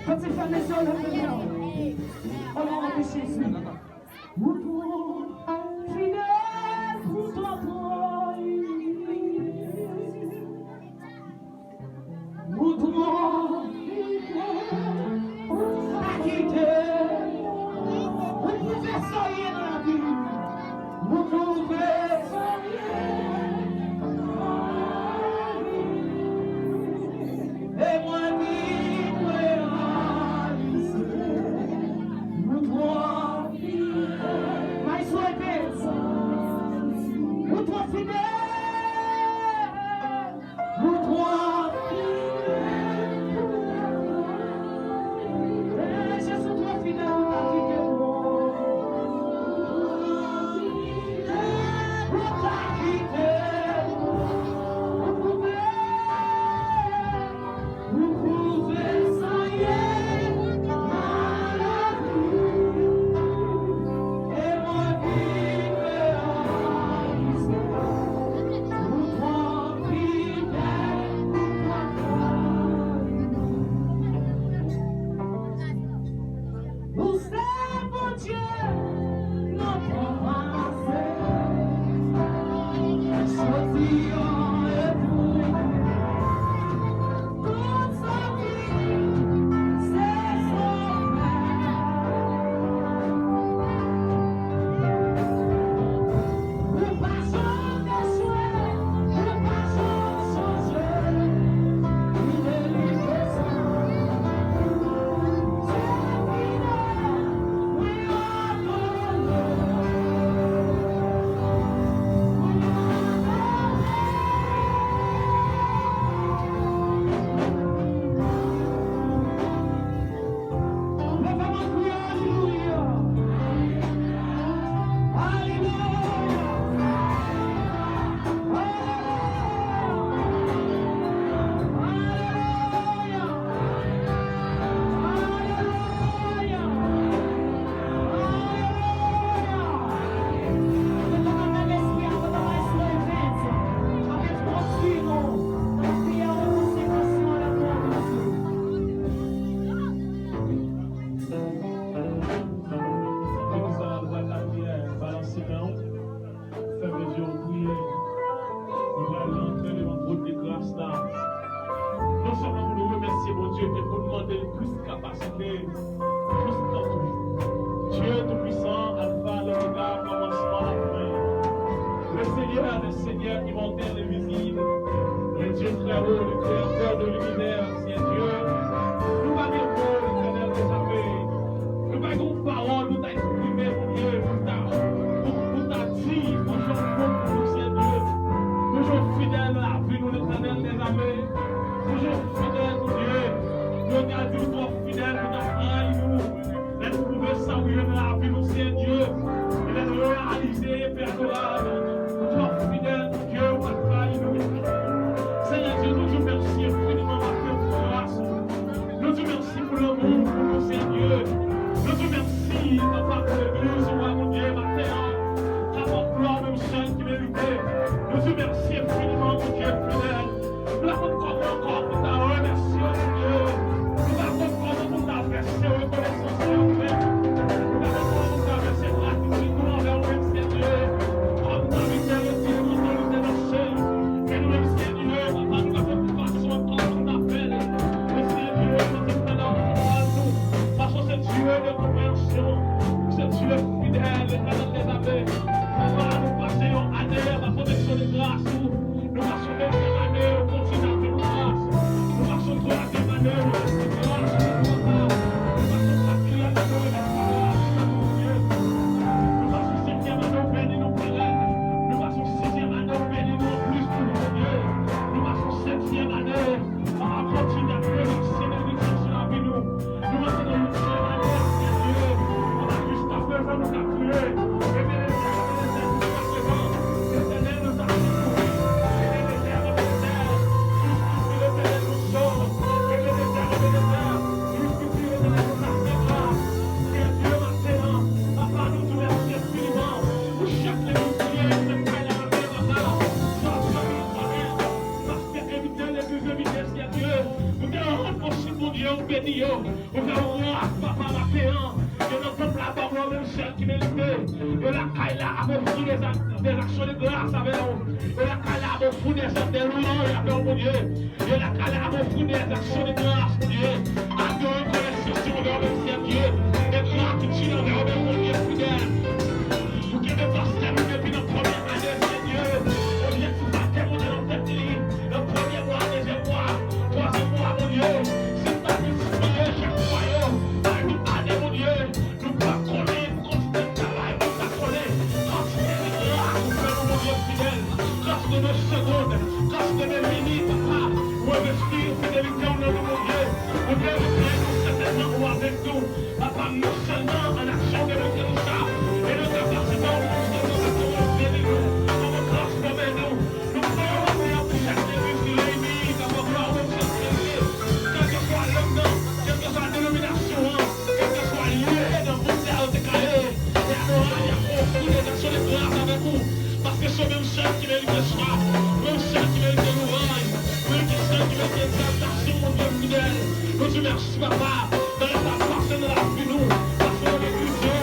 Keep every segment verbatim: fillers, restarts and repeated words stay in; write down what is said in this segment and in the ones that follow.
Kontinye fèmen zye w, leve men w. O non de Jezi. Ou twò fidèl pou twò pwomis. Ou twò fidèl, ou pa kite. Ou pwouve sa w ye nan lavi m. Ou pwouve sa w ye nan lavi m. E mwen vin reyalize. Ou twò fidèl. Maestro Epes. Ou twò fidèl. Ou twò fidèl. Jezi twò fidèl, ou pa kite m. Ou pa kite m. Ou pwouve, ou pwouve sa w ye nan lavi m. E mwen vin reyalize. Ou se Bondye nan tan pase. Jodi a e pou tout sa ki se sovè. Ou pa janm echwe, ou pa janm chanje. Fidelite sa, Dye fidèl, wi, adore. Leve men w, kriye, alelouya. Alelouya. Alelouya. Alelouya. Alelouya. Alelouya. Leve men w nan lespri a, leve men w nan lespri a. Avèk twòp fimo, nan priyè, nan konsekrasyon, nan twòp fimo. Apre sa, nou pral lage balanse men w, fèmen je w, priye. Nou pral rantre devan twòn de gras la. Non sèlman pou nou remèsye Bondye, men pou n mande l plis kapasite, plis tan tou. Dye Toupisan, Alfa, Lomega, kòmansman ak fen. Le Seigneur des seigneurs, immortel, invisible, le Dieu très haut, le créateur de l'univers, Senyè Dye, nou pa gen mo, Letènèl dèzame. Nou pa gen yon pawòl pou ta eksprime, Bondye, pou ta, pou, pou ta di, pou jan w bon pou nou, Senyè Dye. Pou jan w fidèl nan lavi nou, Letènèl dèzame. Pou jan w fidèl, Bondye. Nou ka di w twò fidèl pou ta rayi nou. Fè yon gras, papa, maten an. Yo nan tanp la, ba w menm sèl ki merite. Yo lakay la ap ofri dè zak, dè aksyon de gras avè w. Yo lakay la ap ofri dè zak, dè lwanj avè w, Bondye. Yo lakay la ap ofri dè aksyon de gras, Bondye. Ak de rekonesans, Bondye, menm Sènyè. E gratitid anvè w menm, Bondye fidèl. Ou kenbe pastè nou depi nan premye ane, Sènyè. Objektif la te monte nan tèt li. Nan premye mwa, dezyèm mwa, twazyèm mwa, Bondye. Si n pa gen siye chak mwa yo, bay nou ane, Bondye. Nou pa konnen kantite travay, nou pa konnen kantite de gras ou fè nou, Bondye fidèl. Kantite de segonn, kantite de minit, papa, ou envesti fidelite w nan nou, Bondye. Ou te montre nou sètènman ou avèk nou. Papa, non sèlman an aksyon de montre nou sa, men nan kapasite w pou nou sèlman ka transfere nou, transfòme nou. Nou prè maten an pou chak legliz ki reyini, k ap ba glwa ou menm sèl Bondye. Kèlkeswa lang nan, kèlkeswa denominasyon an, kèlkeswa lye nan mond sa yo te ka ye, se adorasyon y ap ofri, dè aksyon de gras avèk ou. Paske se ou menm sèl ki merite lwa, ou menm sèl ki merite lwanj, ou menm sèl ki merite egzaltasyon, Bondye fidèl. Nou di mèsi, papa, nan lè sa pase nan lavi nou, pase nan legliz yo,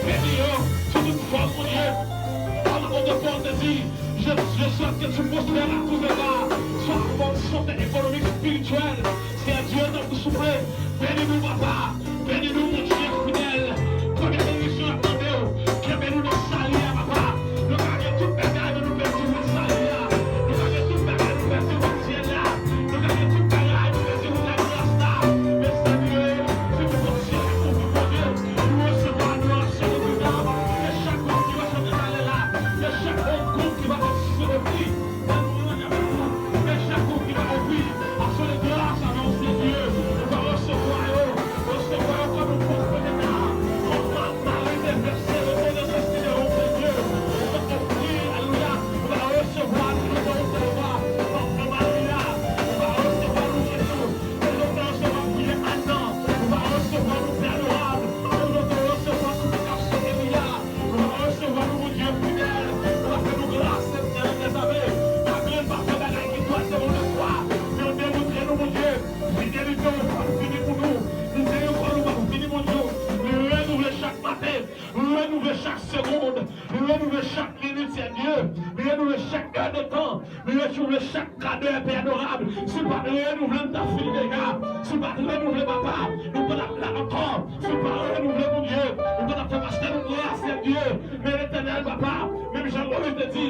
beni yo, sou tout fòm, Bondye. Kòm apot Pòl te di, je, je souhaite que tu prospères à tous égards, soit en bonne santé économique, spirituelle. Seyè Dye, tanpri souple, beni nou, papa. Beni nou, Bondye fidèl. Premye benediksyon n ap mande w, kenbe nou nan sali a, papa. Nou ka gen tout bagay, men nou pèdi wout sali a. Nou ka gen tout bagay, nou pèdi wout syèl la. Nou ka gen tout bagay, nou pèdi wout lagras la. Men Seyè, se pou Bondye ki pou Bondye. Nou resevwa adorasyon nou, papa. E chak moun ki va chante talè la, e chak gwoup ki va patisipe nan pri, nan louanj avèk nou, e chak gwoup ki va ofri aksyon de gras avè w, Seyè Dye, nou va resevwa yo, resevwa yo kòm yon pwofèt, kòm Mari te vèse rekonesans li devan w, Seyè Dye, nou va ofri, alelouya, nou va resevwa, nou va resevwa, pafè Mari a, nou va resevwa louanj nou, nou va resevwa priyè Ann nan, nou va resevwa nou pè adorab, nou va resevwa siplikasyon Eli a, nou va resevwa nou, Bondye fidèl. Nou va fè nou gras, Senyè dèzame. Malgre n pa fè bagay ki dwat devan de fwa, men w demontre nou, Bondye, fidelite w pa fini pou nou. Li te yon kò nou pa fini, Bondye. Li renouvle chak maten, li renouvle chak segonn, li renouvle chak minit, Senyè. Li renouvle chak è de tan, li renouvle chak kadè, Pè adorab. Si l pa t renouvle, n t ap fini deja. Si l pa t renouvle, papa, nou pa t ap la ankò. Si l pa renouvle, Bondye, nou pa t ap fè pastè nou gras, Senyè. Men Letènèl, papa, menm jan Moyiz te di,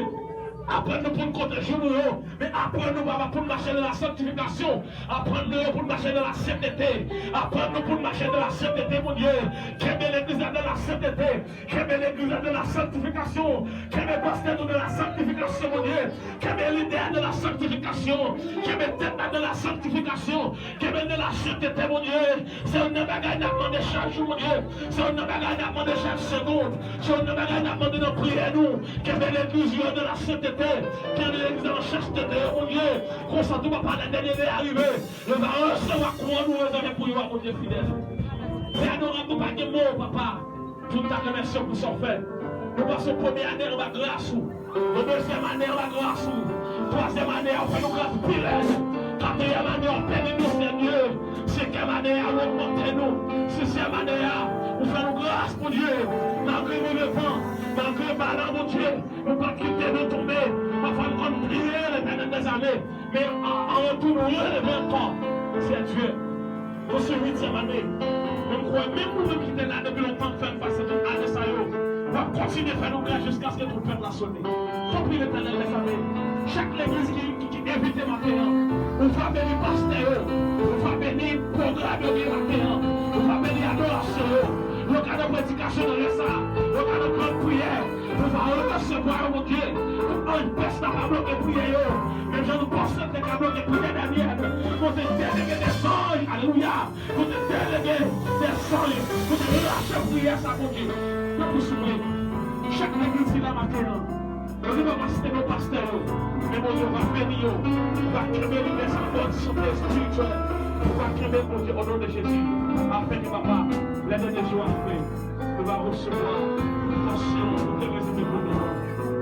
aprann nou pou n konte jou nou yo, men aprann nou, papa, pou n mache nan la sanktifikasyon. Aprann nou pou n mache nan la sentete. Aprann nou pou n mache nan la sentete, Bondye. Kenbe legliz la nan la sentete. Kenbe legliz la nan la sanktifikasyon. Kenbe pastè nou nan la sanktifikasyon, Bondye. Kenbe lidè a nan la sanktifikasyon. Kenbe tèt la nan la sanktifikasyon. Kenbe l nan la sentete, Bondye. Se youn nan bagay n ap mande chak jou, Bondye. Se youn nan bagay n ap mande chak segonn. Se youn nan bagay n ap mande nan priyè nou. Kenbe legliz yo nan la sentete. Kenbe legliz la nan chastete, Bondye. Konsa tou, papa, lè dènye lè a rive, yo va resevwa kouwòn ou rezève pou yo a, Bondye fidèl. Pè adorab, nou pa gen mo, papa, pou n ta remèsye w pou sa w fè. Nou pase premye ane anba gras ou. Nan dezyèm ane anba gras ou. Twazyèm ane a, ou fè nou gras pi rèd. Katriyèm ane a, ou beni nou, Senyè. Senkyèm ane a, ou ogmante nou. Sizyèm ane a, ou fè nou gras, Bondye. Malgre nou devan, malgre balan, Bondye, ou pa kite nou tonbe. Pafwa, nou konn pliye Letènèl dèzame. Men an, an retou, nou releve ankò. Senyè Dye, nan se uityèm ane, men m kwè menm nou menm ki te la depi lontan, k fè n pase tout ane sa yo, w ap kontinye fè nou gras jiskaske twompèt la sone. Tanpri, Letènèl dèzame, chak legliz ki, ki, ki envite maten an, ou va beni pastè yo, ou va beni pwogram yo gen maten an, ou va beni adorasyon yo, yo ka nan predikasyon nan lè sa, yo ka nan gran priyè, ou va resevwa yo, Bondye. Tout anj pès la pa bloke priyè yo. Menm jan nou panse te ka bloke priyè Danyèl, kote delege dèzanj, alelouya, kote delege dèzanj, kote rache priyè sa, Bondye. Tanpri souple, chak legliz ki la maten an, nou pa pastè, nou pastè yo, men Bondye, ou va beni yo, ou va kenbe lidè sa bòn sante espirityèl, ou va kenbe, Bondye, o non de Jezi, afenke, papa, lè dènye jou a rive, nou va resevwa tansyon nou te rezève pou nou an.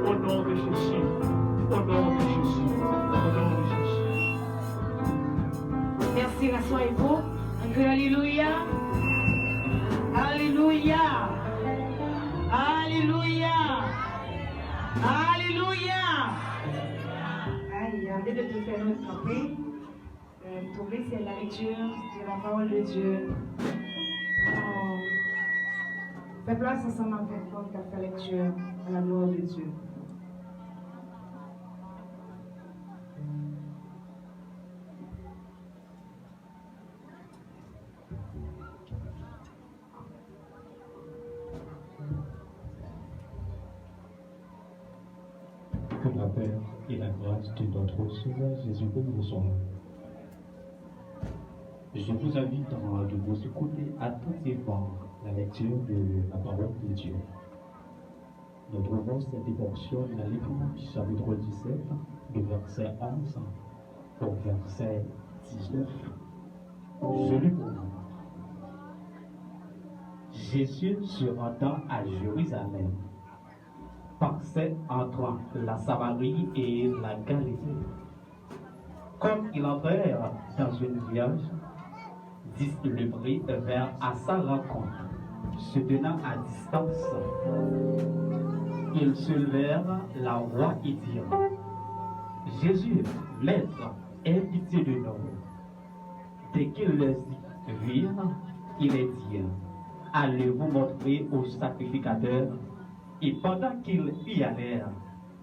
O non de Jezi. O non de Jezi. O non de Jezi. Mèsi, Raswayipo. Ann kriye alelouya. Alelouya! Alelouya! Alelouya! Alelouya! Ayi, anvi de tou fè nou kanpe. Euh, pour ouvrir, c'est la lecture de la parole de Dieu. Alors, fè plas ansanm avèk mwen pou fè lecture à la gloire de Dieu. Que la paix et la grâce de notre Seigneur Jésus-Christ vous soient. Je vous invite de vous écouter attentivement la lecture de la parole de Dieu. Nous trouvons cette portion dans Luc chapitre dix-sept, du verset onze au verset dix-neuf. Je lis pour vous. Jésus se rendant à Jérusalem, passait entre la Samarie et la Galilée. Comme il entrait dans une village, dix le prirent à sa rencontre, se tenant à distance. Ils soulevèrent la voix et dirent : Jésus, Maître, aie pitié de nous. Dès qu'il les vit, il dit : Allez vous montrer au sacrificateur. Et pendant qu'ils y allaient,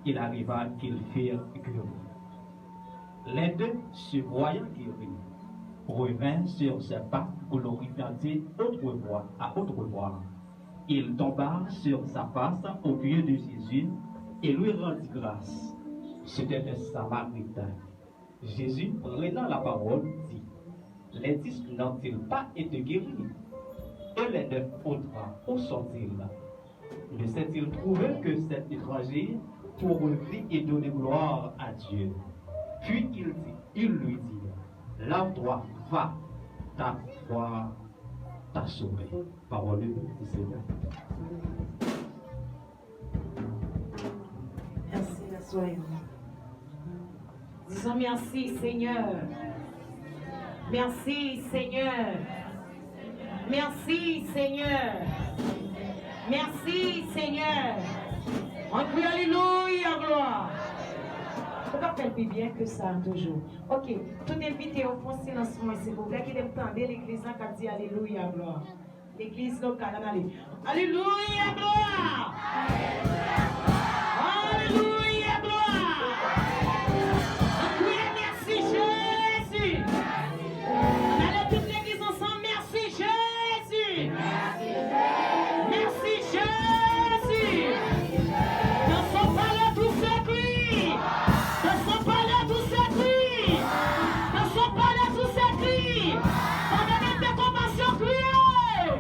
il arriva qu'ils furent guéris. L'un d'eux, se voyant guéri, revint sur ses pas, glorifiant Dieu autrefois, à haute voix. Il tomba sur sa face aux pieds de Jésus et lui rendit grâce. C'était un Samaritain. Jésus, prenant la parole, dit : Les dix n'ont-ils pas été guéris ? Et les neuf autres, où sont-ils ? Ne s'est-il trouvé que cet étranger pour revenir et donner gloire à Dieu ? Puis il dit, il lui dit : Lave-toi, va, ta foi t'a sauvé. Parole du Seigneur. Mèsi, aswè yo. Dizon mèsi, Senyè. Mèsi, Senyè. Mèsi, Senyè. Mèsi, Senyè. Ann kriye alelouya, glwa. Ou ka fè l pi byen ke sa toujou. Ok, tout envite yo, fè yon silans pou mwen, silvouplè. Kite m tande legliz la k ap di alelouya, glwa. Legliz lokal, ann ale. Alelouya, glwa! Alelouya, glwa! Ann kriye mèsi, Jezi! Ann ale tout legliz ansanm, mèsi, Jezi! Mèsi, Jezi! Dans son palais, tout se crie! Dans son palais, tout se crie! Dans son palais, tout se crie! Pardonne tes compassions, criez!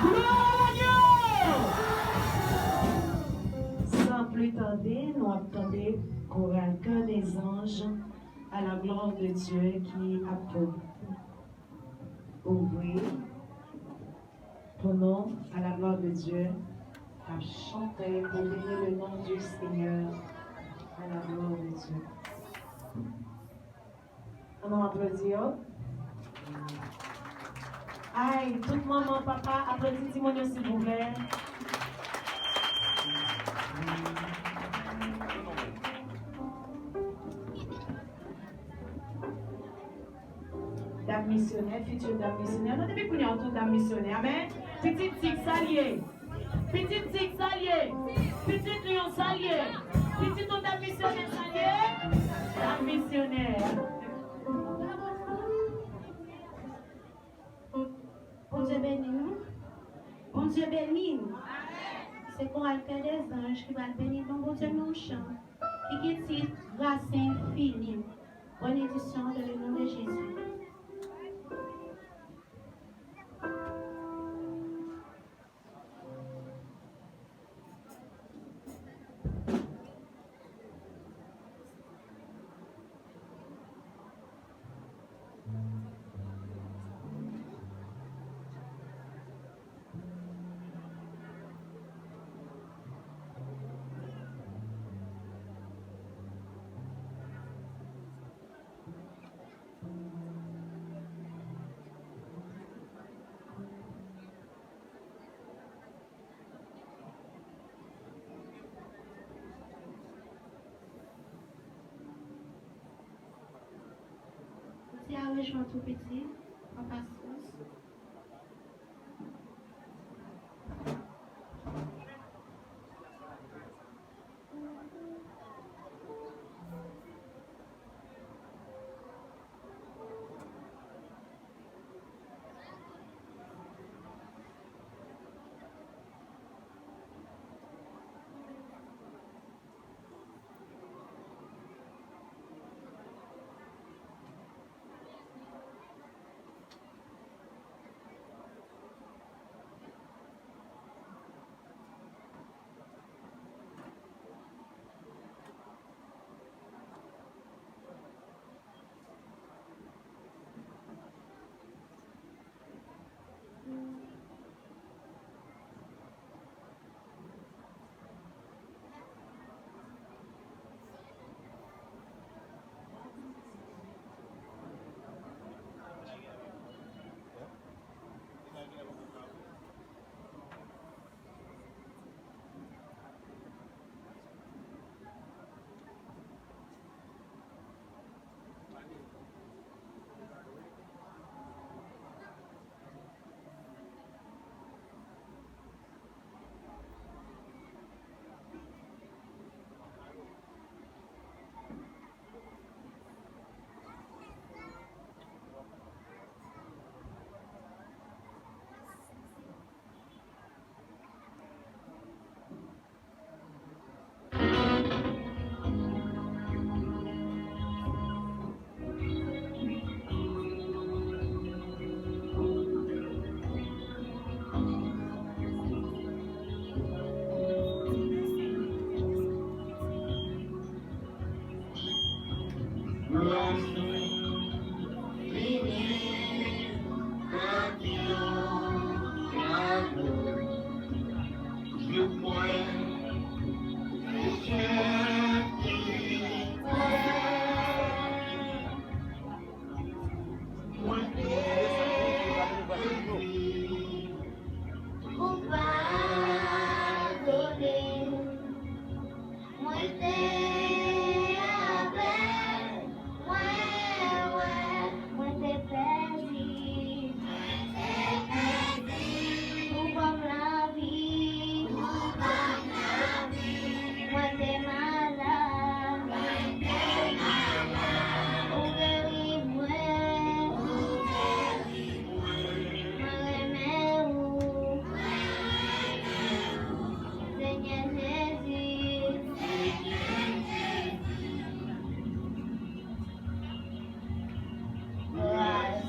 Gloire à Dieu! San pli tande, nou ap tande koral Chœur des Anges, à la gloire de Dieu, ki ap ouvri. Pou nou, à la gloire de Dieu, ap chante pou bénir le nom du Seigneur, à la gloire de Dieu. Ann nou aplodi yo. Ay, tout manman, papa, aplodi timoun yo, silvouplè. Dam misyonè, fitir dam misyonè. Non, depi kounye a, w tou dam misyonè. Amèn. Pitit Tig, sa l ye? Pitit Tig, sa l ye? Pitit Lyon, sa l ye? Pitit yon dam misyonè, sa l ye? Dam misyonè. Bondye beni nou. Bondye beni nou. Se koral Chœur des Anges ki pral beni nou. Bondye nou chan. Ki gen tit Grâce infinie. Bonne édition dans le nom de Jésus. Mwen tou piti, an pasyans. Ou padone m. Mwen te avè, mwen wè, mwen te pèdi. Mwen te pèdi. Ou ban m lavi. Ou ban m lavi. Mwen te malad. Mwen te malad. Ou geri mwen. Ou geri mwen. Mwen renmen ou. Mwen renmen ou. Senyè Jezi. Gras,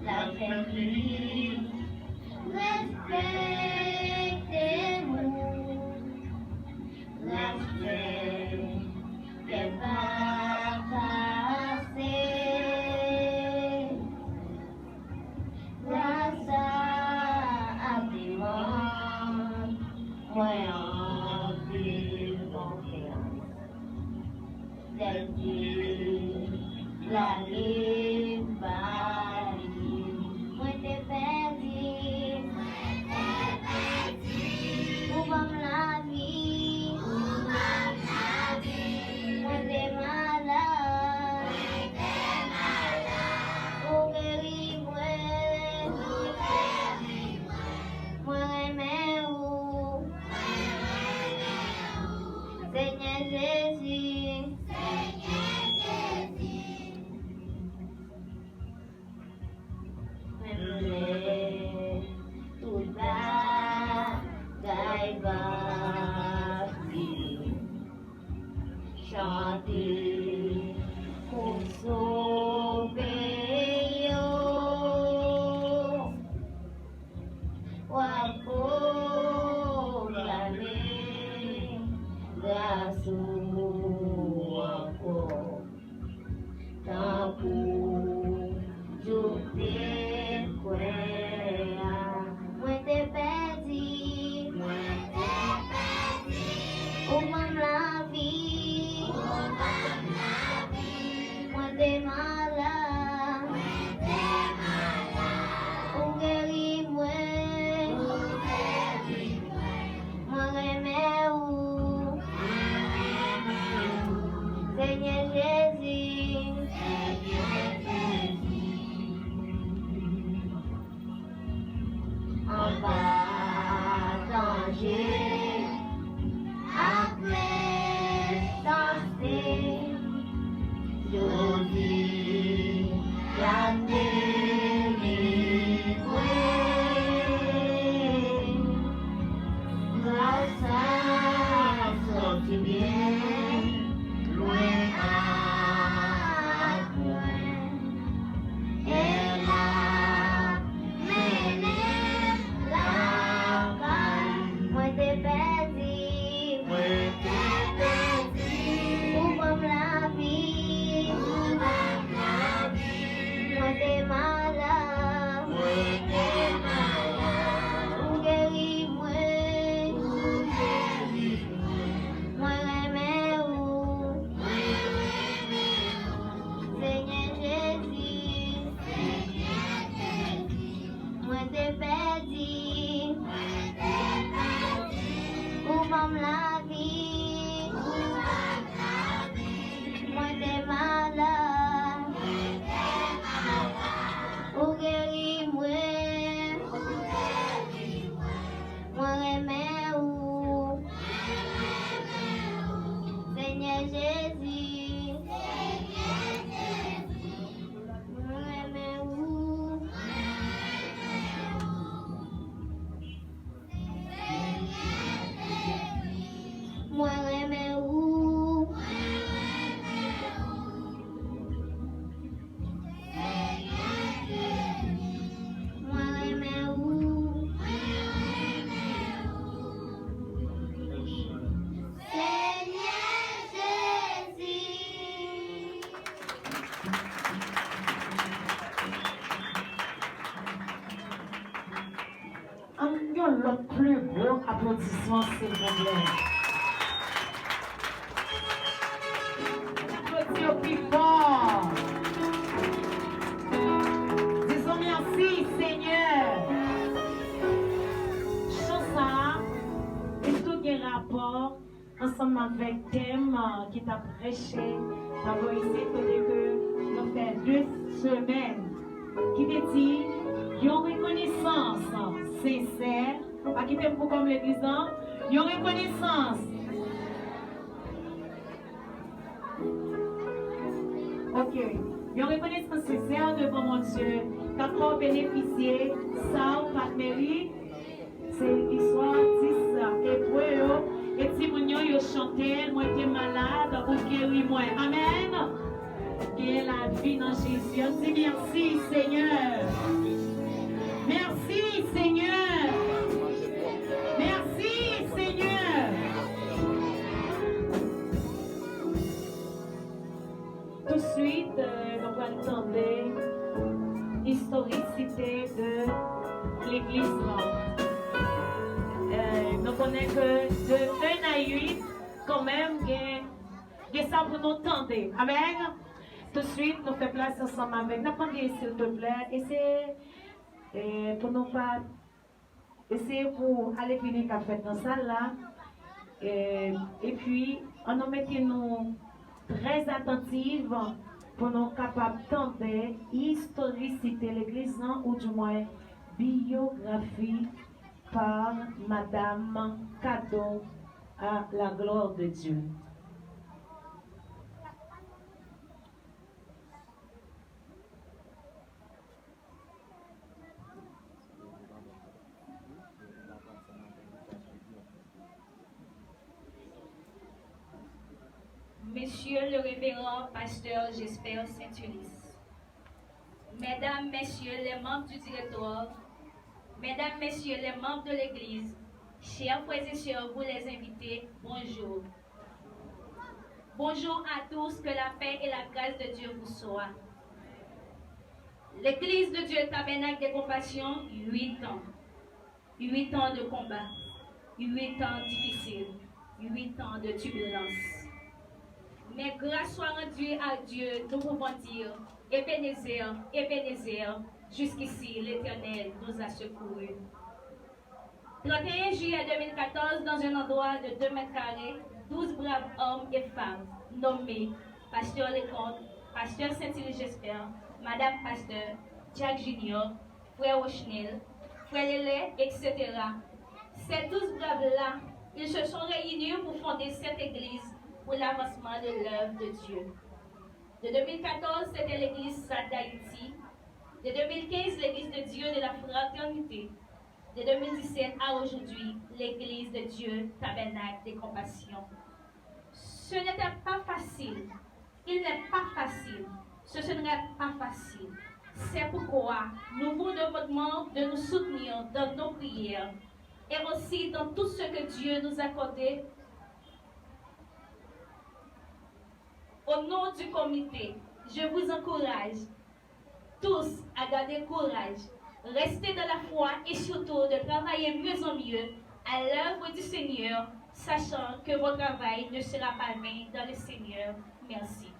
lafèbli, respekte nou. Respè ke pa pase. Gras a Abiman, mwen anpil konfyans. Lè Dye lage m ba li. Mwen te pèdi. Mwen te pèdi. Ou ban m lavi. Ou ban m lavi. Mwen te malad. Mwen te malad. Ou geri mwen. Ou geri mwen. Mwen renmen ou. Mwen renmen ou. Senyè Jezi. Senyè Jezi. Menm lè tout bagay va vin, chante pou sove yo. W ap pwoklame gras ou ankò. Tankou jou te kwè a. Mwen te pèdi. Mwen te pèdi. Ou ban m lavi. Ou ban m lavi. Mwen te malad. Mwen te malad. Ou geri mwen. Ou geri Ak mechanste, yo di, gade li vre. Gras la soti byen lwen ak mwen. E l ap mennen m lakay. Mwen te pèdi. Mwen te pèdi. Ou ban m lavi. Ou ban m lavi. Mwen te malad. Mwen te malad. Ou geri mwen. Ou geri mwen. Mwen renmen ou. Mwen renmen ou. Senyè Jezi. Senyè Jezi. Mwen te pèdi. Mwen te pèdi. Ou ban m lavi. Ou ban m lavi. Mwen te malad. Mwen te malad. Ou geri mwen. Ou geri mwen. Mwen renmen ou. Mwen renmen ou. Senyè Jezi. Senyè Jezi. Mwen renmen ou. Mwen renmen ou. Mwen renmen ou. Senyè Jezi. Ann yon lòt pli gwo aplodisman, silvouplè. Ann aplodi yo pi fò. Dizon mèsi, Senyè. Chan sa a, li tou gen rapò ansanm avèk tèm, ah, ki t ap preche, pa bò isit, kote ke nou fè de semèn, ki te di, yon rekonesans sensè. Pa kite m pou kòm legliz lan, yon rekonesans. Ok. Yon rekonesans sensè devan Bondye, k ap fè w benefisye sa ou pa t merite. Se istwa dis Ebre yo, e timoun yo, yo chante, mwen te malad, ou geri mwen. Amèn. Gen lavi nan Jezi. Ann di mèsi, Senyè. Mèsi, Senyè. Mèsi, Senyè. Touswit, euh, nou pral tande istorisite de legliz lan. Euh, nou konnen ke de un à huit, kanmenm, gen, gen sa pou nou tande. Amèn. Touswit, nou fè plas ansanm avèk, n ap mande, silteplè, eseye, euh, pou nou pa eseye pou ale vini k ap fèt nan sal la. E, epi, ann nou mete nou trè atantiv pou nou kapab tande istorisite legliz lan, oudimwen biyografi pa Madam Cadeau, à la gloire de Dieu. Monsieur le révérend pasteur Jesper Saint-Ulysse, Mesdames, Messieurs les membres du directoire, Mesdames, Messieurs les membres de l'Église, chers frères et sœurs, vous les invités, bonjour. Bonjour à tous, que la paix et la grâce de Dieu vous soit. L'Église de Dieu Tabernacle des Compassions, huit ans. Huit ans de combat, huit ans difficiles, huit ans de turbulence. Mais grâce soit rendue à Dieu, nous pouvons dire, Ebenezer, Ebenezer, jusqu'ici l'Éternel nous a secourus. Trente et un juillet deux mille quatorze, dans un endroit de deux mètres carrés, douze braves hommes et femmes nommés Pasteur Leconte, Pasteur Saint-Ulysse Jesper, Madame Pasteur, Jack Junior, Frè Rochnel, Frè Lele, et cetera, Ces douze braves-là, ils se sont réunis pour fonder cette église pour l'avancement de l'œuvre de Dieu. De deux mille quatorze, c'était l'église SAD d'Haïti. De deux mille quinze, l'église de Dieu de la Fraternité. De deux mille dix-sept à aujourd'hui, l'église de Dieu Tabernacle des Compassions. Ce n'était pas facile. Il n'est pas facile. Ce, ce n'est pas facile. C'est pourquoi nous vous demandons de nous soutenir dans nos prières et aussi dans tout ce que Dieu nous accorde. Au nom du comité, je vous encourage tous à garder courage, rester dans la foi et surtout de travailler mieux en mieux à l'œuvre du Seigneur, sachant que votre travail ne sera pas vain dans le Seigneur. Merci.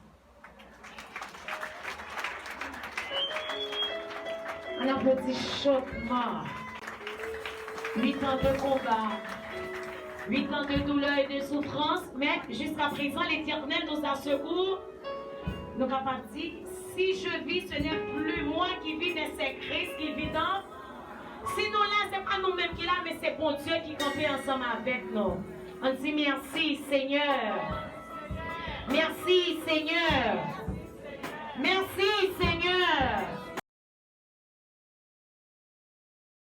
Ann aplodi chotman. Uit an de konba, uit an de doulè e de soufrans, men jiska prezan Letènèl nous a secours. Nou kapab di, si je vis, ce n'est plus moi qui vis, mais c'est Christ qui vit dans. Si nou la, se pa nou menm ki la, men se Bondye ki kanpe ansanm avèk nou. Ann di, mèsi, Senyè. Mèsi, Senyè. Mèsi, Senyè.